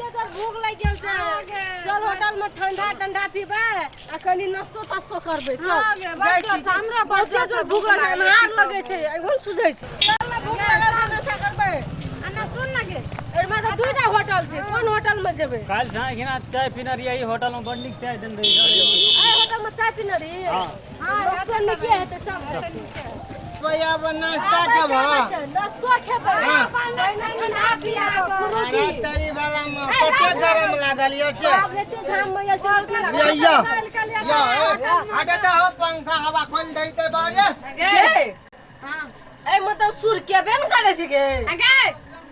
बहुते जोर भूख लागि गेल छै। हाँ गे। चल, होटल में ठंडा ठंडा पीबै आ कनी नाश्तो ताश्तो करबै। चल। हाँ गे, बड़ जाइ जोर छी। से हमरो बड़ बहुते जोर जोर से भूख भूख लागै छै, लागल अन्हार छै। लगै छै, एखन सुझै छै। चल ने, भूख लागल छै, नाश्ता करबै। आ ना, सुन ना गे। एहिमे तऽ दूटा होटल छै, कोन होटल में जेबै? काल्हि साँझ खिना चाय पीने रहियै ई होटल में, बड़ नीक चाय देने रही। एहि होटल में चाय पीने रही? हाँ। हाँ। नाश्तो नीके हेतै, चल। भैया, अब नाश्ता कब? नाश्तो खेबै, पहिने ठंडा पियाब। अरे तरी वाला में कते गरम लागल ये से। बाप रे, एते घाम में आयल छै, रोटी लागल। ये यो यो हटे तऽ हो, पंखा हवा खोल दैते बारे। गे। हाँ। ए, मतलब सुर केबे ने करै छै गे। आ गे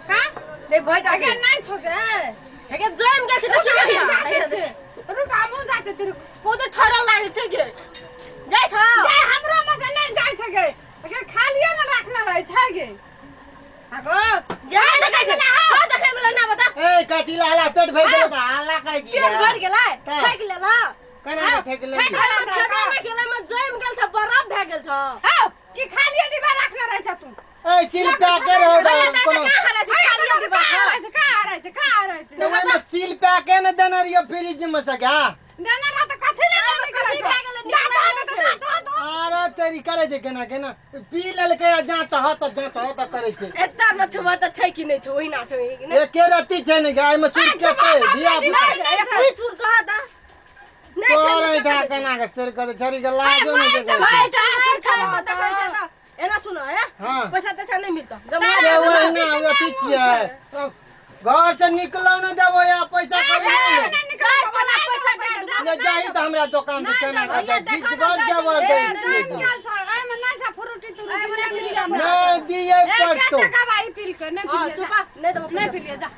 का? नहीं भइटा आ गे। छै। नहीं छो गे। हे गे, जम गेल छै, देखियौ जाके छै। रुक, हमहूँ जाइ छियै, रुक। बहुत ठड़ल लागै छै गे, जाइ छ। गे, हमरो में से नहीं जाइ छै गे। गे, खालिए ने राखने रहै छै गे। आगो। जाइ छै, जाइ छै। हां, देखै वाला ना बता। ए, कथी ला हला? पेट भरि गेल तऽ हल्ला करै छी? पेट भरि गेलै? तऽ। थाकि लेला? केना ने थाकि लेली? एहिमे छेबे नहि केलै, एहिमे जमि गेल छै, बर्फ भए गेल छै। हौ, की खालिए डिब्बा राखने रहै छ तू? ए, सील पैके रहो। भैया, तऽ कोनो कहाँ हरै छै खाली डिब्बा? का हरै छै, का हरै छै, का हरै छै? तऽ ओहिमे सील पैके ने देने रहियो फ्रिज में से गा। देने रह तऽ कथी ले देने करै कथी छौ? भए गेलै? जा नीक दो, लागै दो, छै। दो, दो। अरे तेरी, करै छै केना केना पी लेलकै आ जाँत ह तऽ जाँत ह तऽ करै छै। एता न छुबा तऽ छै कि नहि छै, ओहिना छै कि नहि? एके रत्ती छै ने गे एहिमे, सुर केते धिया पुता। नहि, तू सुर कह दा। नहि छै। तोर नहि ऐठा छै। केना के सिर के छड़ी के लाजो नहि छै। भाई, छै नहि छै, मत कहै छै तऽ एना सुन हे। हाँ। पैसा तैसा नहि मिलतो जब। के ओहिना अथी छियै, घर से निकलो ने देबो या पैसा कभी नहि निकल। पैसा दे दे। ने जाही तऽ हमरा दोकान से केना के भैया, घीच देखा बड़ ने, जबर ए, दै। जम गेल छौ, एहिमे नहि छै फ्रूटी तुरूटी, नहि मिली हमरा। नहि दियै ए, के पड़तौ। छै गवाही पील के? नहि हां। पिलिए जा। चुपा, नहि देबो। नहि पिलिए जा।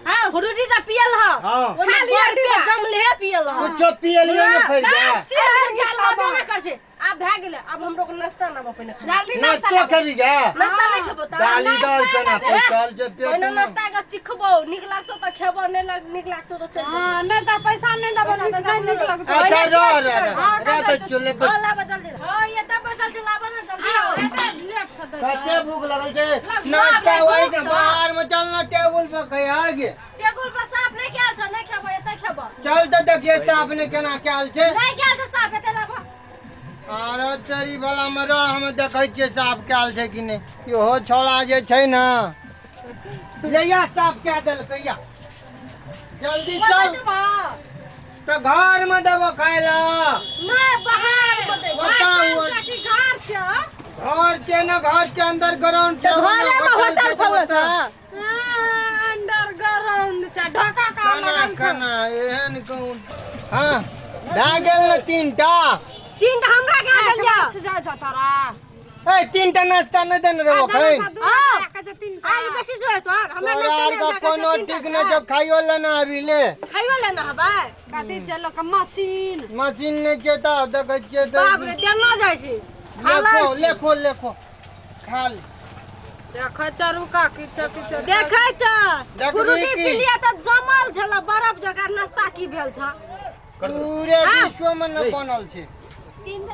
हाँ। फ्रूटी तऽ पियल ह। हाँ। ओहिमे खा लिअ बड़ के डिब्बा। जमले पियल ह। कुछो पियलियो ने फैल जा। सिर भरि गेल तबे हबो। ने कर छै। आब भए गेलै, आब हमरो के नाश्ता ना पहिने खाना। जल्दी नाश्ता नाश्तो खेबी गे? नाश्ता नहि खेबो तऽ। दाली दाल केना पैसल जे पेट पहिने में। नाश्ता के चिखबो, नीक लागतो तऽ खेबो, नहि लाग नीक लागतो तऽ चलि जेबो। हाँ, नहि तऽ पैसा नहि देबो, पैसा नीक तैसा नहि नीक नहि। लगतौ। अच्छा, रह रह रह। हाँ, रह तऽ चुल्हे पर। हाँ, लाबऽ जल्दी। हाँ, एतऽ बैसल छै, लाबऽ ने जल्दी। आओ, एते लेट से दै कते छै। भूख लगल छै, नाश्ता वही ने बाहर में चल ना, टेबुल पर खैया गे। टेबुल पर साफ नहि कयल छौ, नहि खेबो, एतऽ खेबो। चल तऽ देखिए साफ ने केना कयल छै। नहि कयल छै साफ, एतऽ लाबऽ। अरे तेरी भला में रह, हम देखै छियै साफ कयल छै कि नहि। इहो छौड़ा जे छै ने, जहिया साफ कए देलकै या जल्दी चल। तऽ घर में देबो खाय ला? नहि, बाहर में दै छै। बताउ। की घर छै? घर के ने, घर के अंदर ग्राउंड छै। घरे में होटल खोलल छै। अंडरग्राउंड छै, ढोका का केना लगल छै। केना एहन कहूँ? हाँ, भए गेल ने तीनटा। तीन टा हमरा कहाँ गेल या? से जाइ छौ तोरा? ए, तीनटा नाश्ता नहि देने रहबो खै? आज बेसी जो है तोहर हमरा तोरा नाश्ता आर नहि के हमरा कोनो तीन टा ठीक नहि छौ, खाइयो लेना अभी ले। खाइयो लेना हबै। कथी चलो के मशीन? मशीन नहि छै तऽ देखै छियै तऽ। बाप रे, देना जाइ छै। लेखो लेखो लेखो, खा ले। देखै छ, रुका, किछो किछो देखै छ। देखबही फ्रूटी की? पिलिए तऽ जमल छल बरफ जकाँ, नाश्ता की भेल छ? पूरे विश्व में न बनल छै। केना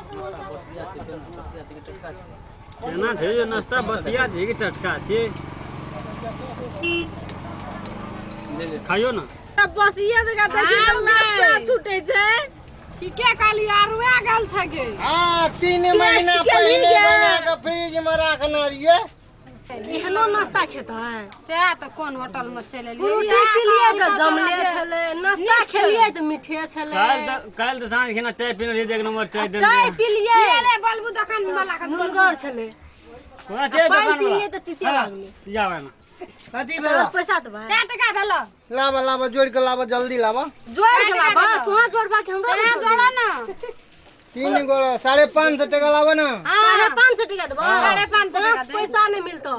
छै जे नाश्ता, बसिया छै कि टटका छै? खाइयो ना। तऽ बसिया जकाँ देखी तऽ नाश्ता छूटै छै। ठीके कहली, आरुआ गेल छै गे। हाँ, 3 महीना के पहले लिए। बना के फ्रिज में रखने रहिए। एहनो नाश्ता खेतै? सएह तऽ, कोन होटल में चलि एलियै? फ्रूटी पिलिए तऽ जमले छलै, नाश्ता खेलिए तऽ मीठे छलै। काल्हि तऽ साँझ खिना चाय पीने रहियै तऽ एक नंबर चाय देने। चाय पिलिए? ले बलबू दोकान वाला के। नुनगर छलै। कोना छै पानि दोकान पिलिए तऽ तीते लागलै। जाबे ना। कथी भेल? पैसा तऽ भाइ। कए टका भेलो? लाबा लाबा, जोड़ के लाबा, जल्दी लाबा। जोड़ के लाबा, तुहाँ जोड़बा के हमरो? तैं जोड़ा ना। तीन गो 550 टका लाबा ना। 550 टका देबो? 550 टका पाँच दे। पैसा नहीं मिलतो।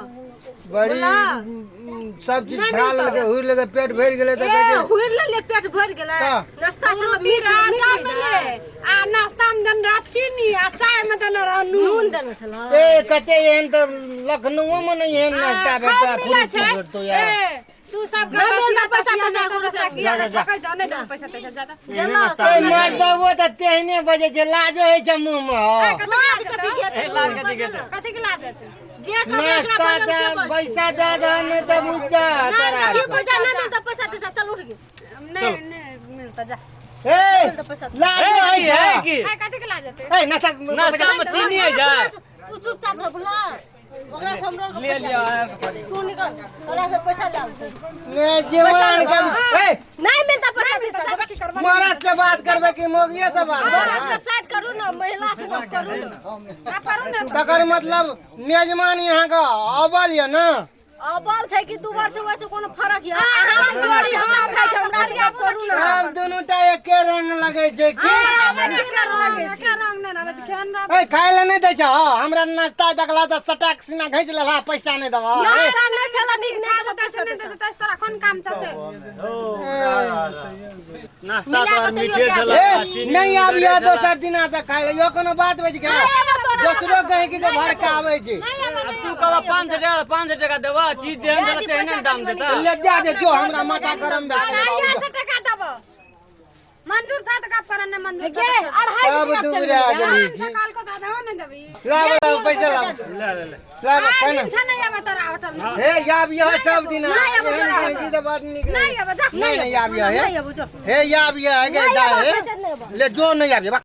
बड़ी सब चीज खा लेलकै, हुर लेलकै, पेट भरि गेलै तऽ ए कहै छै, हुर लेलिए, पेट भरि गेलै। तऽ? नाश्ता छलै रोटी मीठ। रह मीठ जमले आ नाश्ता में देने रह चीनी आ चाय में देने रह नून। नून देने छलै। ए, कते एहन तऽ लखनऊओ में नहि एहन नाश्ता भेटतो, खूब मिलै छै। फ्रूटी भेटतो यार। ए, तू सब नहि मिलतौ पैसा तैसा एको रुपया। किया ठकै छौ? नहि देबौ पैसा तैसा, जा। एहने नाश्ता। ए, मर्दबो तऽ तेहने बजै छै, लाजो होइ छै मुँह में हो। लाज कथी के? ए, लाज कथी के? कथी के लाज हेतै? जे कहबै एकरा नाश्ता बजल से दे बजतै। पैसा दे दह, नहि तऽ बुझ जा तोरा। की पैसा नहि मिलतौ, पैसा तैसा, चल उठ गे। मिलता जा। ए तऽ पैसा दे। लाज ए, नहि की है छै। की? ए, कथी के लाज हेतै? ए नाश्ता नाश्ता में चीनी है जा। तू चुपचाप रह बुला, ओकरा से हमरो ले लियो आके। तू निकल, तोरा से पैसा ले आबू। ने जीवन के ए नहीं मिलता पैसा पैसा की करबा? मरद से बात करबै कि मौगिए से बात करबै? साइड करू ना, महिला से गप करू ना। ना करू ने। तकर मतलब मेजमान यहाँ के अबल यऽ ने? अबल छै कि दुबर छै, वैसे कोनो फरक यऽ? अहाँ जोड़ी हमरा खाइ छै, हमरा से गप करू ना। आब दुनू टा एके रंग लगै छै की? केना लगै छै? एके रंग नहि रहबै तऽ केहन रहबै? ए खाय लए नहि दै छह? हमरा नाश्ता देखला तऽ सटाक सीना घींच लेलह, पैसा नहि देबह। ए, नाश्ता नहि छला नीक, नहि खाय लए दै छै, नहि दै छै, तऽ तोरा कोन काम छौ से? नाश्ता तो मीठे छला। ए, नहि आबिय दोसर दिना से खाय लए, यो कोनो बात बज गेल? दोसरो कहे कि भड़का आबै छै। अब तू कहबा 500 टका, 500 टका देबा, चीज जेहन देला तेहने दाम देता। ले दे दे जो, हमरा माथा गरम भए गेल। 250 टका देबो, मंजूर छ तऽ गप करऽ, नहि मंजूर छ गे तऽ 250 तब टका दू चलि बेरा गेलै। गेली। पाँच सौ काल को दादा हो नहि देबी। लाब लाब पैसा लाब। ले ले ले। लाब आइ खाना। दिन छ नहि आबै तोरा होटल में। हे आबिय सब दिना। नहि आबो एहन तोरा। कहे कि तऽ बड़ नीक। नहि आबै जा। नहि नहि आबिय। हे नहीं आबू जो। हे आबिय गे नहीं जा आबो, हे पैसा नहीं आबो। ले जो, नहीं आबिय।